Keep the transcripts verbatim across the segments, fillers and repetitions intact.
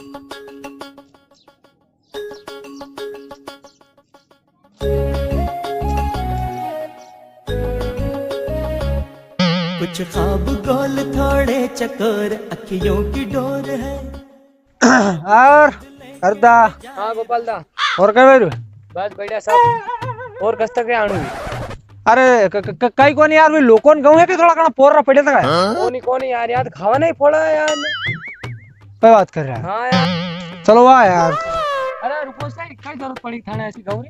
कुछ ख्वाब गोल थोड़े चकोर, अखियों की डोर है। और करदा। हाँ गोपाल दा। और कई भाई? बस बढ़िया साहब। और कस तक आणू? अरे क-, क-, क-, कई कोनी यार, वे लोगों ने कहूँ है कि थोड़ा घणा पोर पड़े था। कोनी कोनी यार, यार खावा नहीं फोड़ा यार। कोई बात कर रहा है। हाँ यार। चलो वाह यार। अरे रुको सही, कई जरूरत पड़ी थाने ऐसी गहूं री?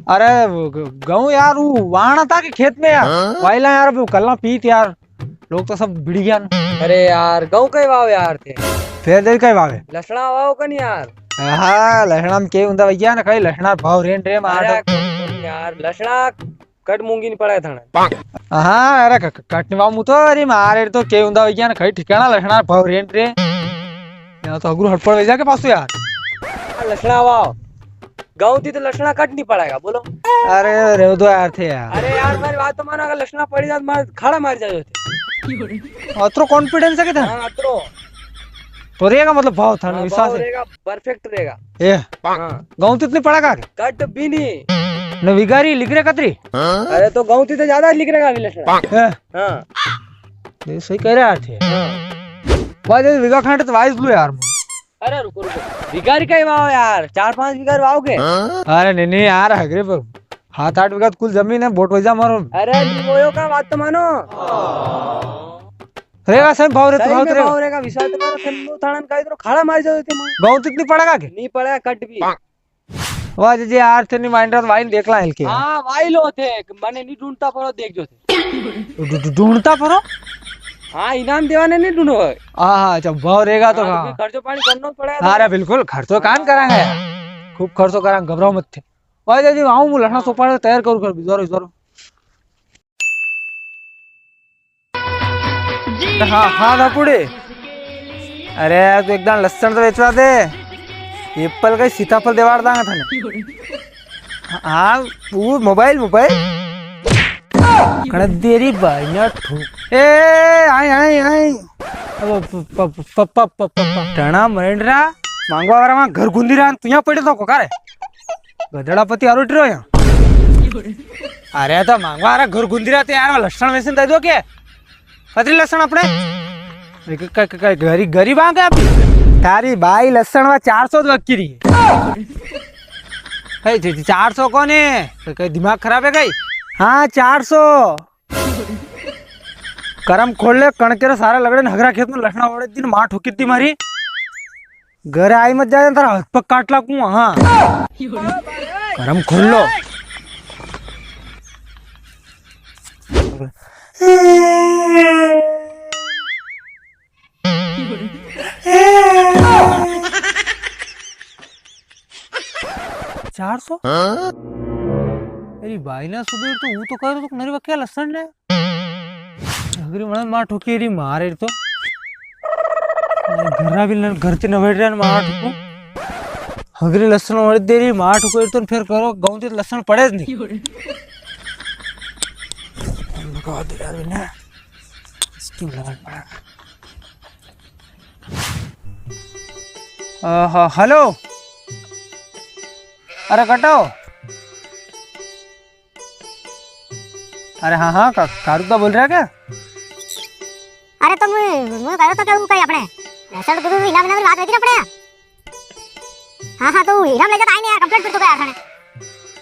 अरे वो ग-, गहूं यार, वो वाणा था कि खेत में यार? वाइला यार, वो कल्ला पीत यार। लोग तो सब भिड़ गया ना। अरे यार, गहूं कई वाव यार थे? फेर दे कई वावे? लसणा वाव कन यार। हाँ, लसणा में के उंदा भैया ना, कई लसणा भाव रेन रे मार। अरे यार, लसणा कट मूंगी नहीं पड़ा है थाने। हाँ, अरे क-, क-, कट नहीं वाव मु तो, अरे मारे तो के उंदा भैया ना, कई ठिकाना लसणा भाव रेन रे। यहाँ तो अगरू हड़पड़ वही जाके पासो यार। लसणा वाव। गहूं थी तो लसणा कट नहीं पड़ेगा, बोलो। अरे, रेव दो यार थे यार। अरे यार, मारी बात तो मानो, अगर लसणा पड़ी जात, मार खाड़ा मार जाओ थे। अतरो confidence है कि था? हाँ, अतरो। तो रेगा मतलब भाव था ना, हाँ, विश्वास भाव है। रेगा, perfect रेगा। ए, हाँ। गहूं तो इतनी पड़ेगा के? कट भी नहीं। न विगारी लिख रे कतरी? अरे तो गहूं थी तो ज्यादा लिख रेगा अभी लसणा। ए। हाँ। ये सही कह रहे यार थे। हाँ। वाह, जैसे विगा खांड तो वाइस लो यार। अरे रुको, रुको। बीघा री कई वाव यार, चार पांच बीघा री वाव के? अरे नी, नी यार, हगरे पर हात आठ बीघा तो कुल जमीन है, बोट वजा मारो। अरे नी, वो यो का बात तो मानो। रेगा सही भाव रे, सही भाव में रे। भाव रेगा, विश्वास तो मारो, थन थानन का इधर खाड़ा मार जाओ थे मां। गहूं तो इतनी पड़ेगा के? नी पड़ेगा कट भी। वाह जी, जी, यार थे नी माइंड रहा तो वाइन देख ला हल्के। हाँ, वाई लो थे, मने नी ढूंढता पड़ो, देख जो थे। ढू-, ढू-, ढूंढता पड़ो? हाँ, इनाम देवाने नी ढूंढो। हाँ, हाँ, अच्छा, भाव रेगा तो हाँ, हाँ। खर्चो पानी करनो पड़ेगा। अरे बिल्कुल, खर्चो कान करांगा यार। खूब खर्चो करांगा, घबराओ मत थे। वाह जी, जी, आऊं, मु लहना हाँ। सोपाड़ तैयार करूँ कर, बिजारो, बिजारो। हाँ, हाँ, धापुड़ी। अरे यार, तू एक दान लस्सण तो बेचवा दे। एप्पल का ही सीताफल देवाड़ दांगा थाने। हाँ, वो मोबाइल, मोबाइल। कण देरी भाई ना ठोक। ए, आई, आई, आई। अब प-, प-, प-, प-, प-, प-, प-, टणा मरेंडरा, मांगवा वाला वहाँ घर गुंदी रहा, तू यहाँ पड़े तो को का रे? गधड़ा पति आरोट रहो यहाँ। अरे तो मांगवा, अरे घर गुंदी रहते यार, लसण में से दे दो के? कतरी लसण अपने? क-, क-, क-, क-, गरी-, गरीब आ गया अभी। तारी बाई लसण वा चार सौ वक्की रही है। हे, च-, च-, चार सौ कौन है? क-, क-, दिमाग खराब है कई? हाँ, चार सौ। करम खोल ले, कणके रे सारे लगड़े ने हगरा खेत में लसणा ओड़े दिन मां ठोकी थी मारी। घर आई मत जाए, तारा हाथ पग काट लाकू, हाँ। करम खोल लो। चार सौ? अरे भाई ना सुधीर, तो वो तो कह रहे तो नरी क्या लसन ने? हगरी मणा मार ठोकी री मारे तो। घरा भी न-, घर से न बैठ रहे मार ठोको। हगरी लसन वाली दे री मार ठोको तो फिर करो गाँव से लसन पड़े नहीं। लगा दे यार मैंने। इसकी लगा पड़ा। अ, ह-, हेलो। अरे कटो। अरे हाँ, हाँ, का-, कारू दा बोल रहा क्या? अरे तो मुझे, मुझे कहो तो क्या वो कहीं अपने लसन गुरु इनाम, इनाम की बात होती ना अपने यहाँ। हाँ, हाँ, तो इनाम ले जाता आई नहीं यार, कंप्लेंट फिर तो क्या यार थाने।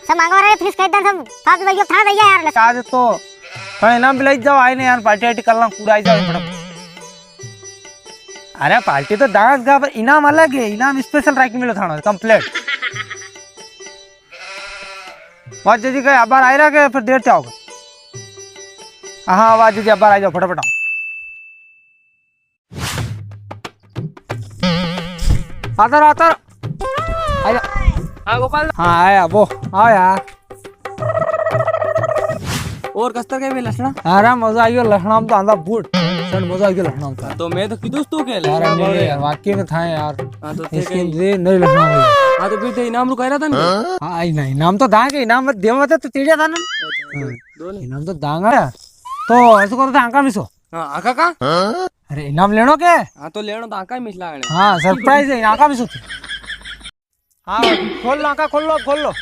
सब मांगवा रहे, फिनिश कर दे सब, फालतू भाई, थाना भैया यार। आज तो थाने इनाम भी ले जाओ, आई नहीं यार, पार्टी वार्टी कर ला, पूरा आई जाओ फटाफट। अरे पार्टी तो डांस गा, पर इनाम अलग है, इनाम स्पेशल राखी मिलो थाना, कंप्लेंट। वाह जी, जी, कहीं अबार आई रहा के फिर देर से आओगे? हाँ, वाह जी, जी, अबार आई जाओ, फटाफट आओ। आतर, आतर। आया। हाँ, गोपाल। हाँ, आया, वो, आओ यार। और कस्तर के भी लसणा? अरे, मजा आ गयो, लसणा में तो आंदा बूट। सर, मजा आ गयो, लसणा में तो। तो मैं तो किदोस तू के अरे, लसणा नहीं, भावे। नहीं, यार, वाकई में था यार। हाँ, तो थे इसके कहीं। लिए नहीं लसणा भाई। हाँ, तो फिर थे इनाम रुका रहा था ना? हाँ, आई नहीं, इनाम तो दांगे, इनाम मत देवा मत, तो तेजा था ना। अच्छा, हाँ। दो नहीं। इनाम तो दांगा। तो ऐसे करो, तो आंका मिसो। हाँ, आंका का? अरे, इनाम लेणो के? हाँ, तो लेणो तो आंखा मिसला है। हाँ, सरप्राइज है, आंखा मिसला। हाँ, खोल लो, आंखा खोल लो, खोल लो।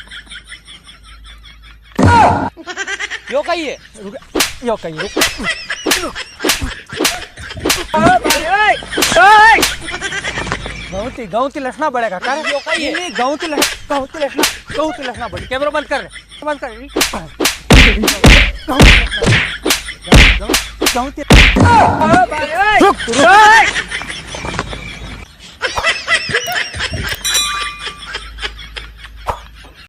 यो कई है? रुक, यो कई है, रुक। गऊं ती, गऊं ती लसणा बळेगा, कर? यो कई है? नी, गऊं ती लस-, गऊं ती लसणा, गऊं ती लसणा बळी। कैमरा बंद कर, बंद कर। गऊं ती, गऊं ती, रुक, रुक।